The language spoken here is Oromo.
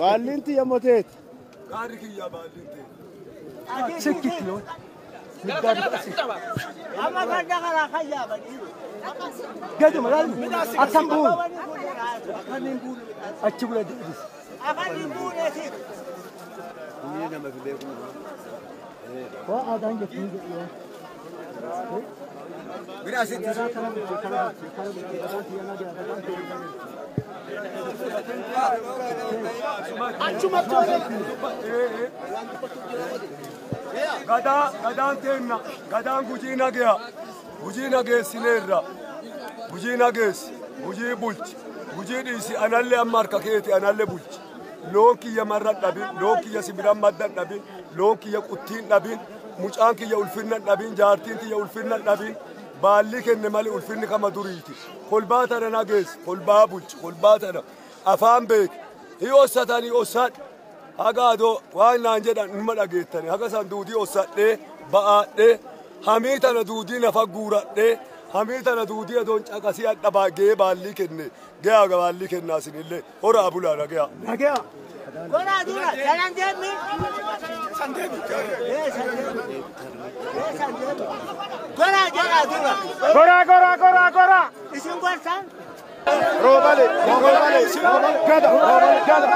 Baallinti yammoteet. Gaarri kiyya baallinti. Sikkit yoo. Amma farda karaa kan yaabanii. Gaduma laalmi. Akkam buunu. Achi bula deebis. Afaan hin buuneeti. Waa aadaan jettu hin jedhu yoo. Gadaa gadaan teenna gadaan Gujii nageya Gujii nageessineerra Gujii nageessi Gujii bulchi Gujii dhiisi anallee amma harka keeti anallee bulchi loon kiyya marra dhabin loon kiyya sibiran madda dhabin loon kiyya quttiin dhabin mucaan kiyya ulfinna dhabin jaartiin kiyya ulfinna dhabin baalli kenne malee ulfinni kama duriiti kolbaa tana nageessi kolbaa bulchi kolbaa tana afaan beek hi'ossatanii ossadhu haga adoo waan naan jedhan dhuma dhageettani haga san duudii ossadhee ba'aadhee hamii tana duudii nafa guuradhee hamii tana duudii adoon caqasii hadha gee baallii kenne gee haga baallii kennaa sinillee horaa bulaa dhagea. Nagaa. Goraa dura jalan deemni. San deemi. San deemi. San deemi. Goraa jedhaa dura. Gora gora gora gora. Isin gorsan. Roobale. Roobale. Gada. Roobale. Gada.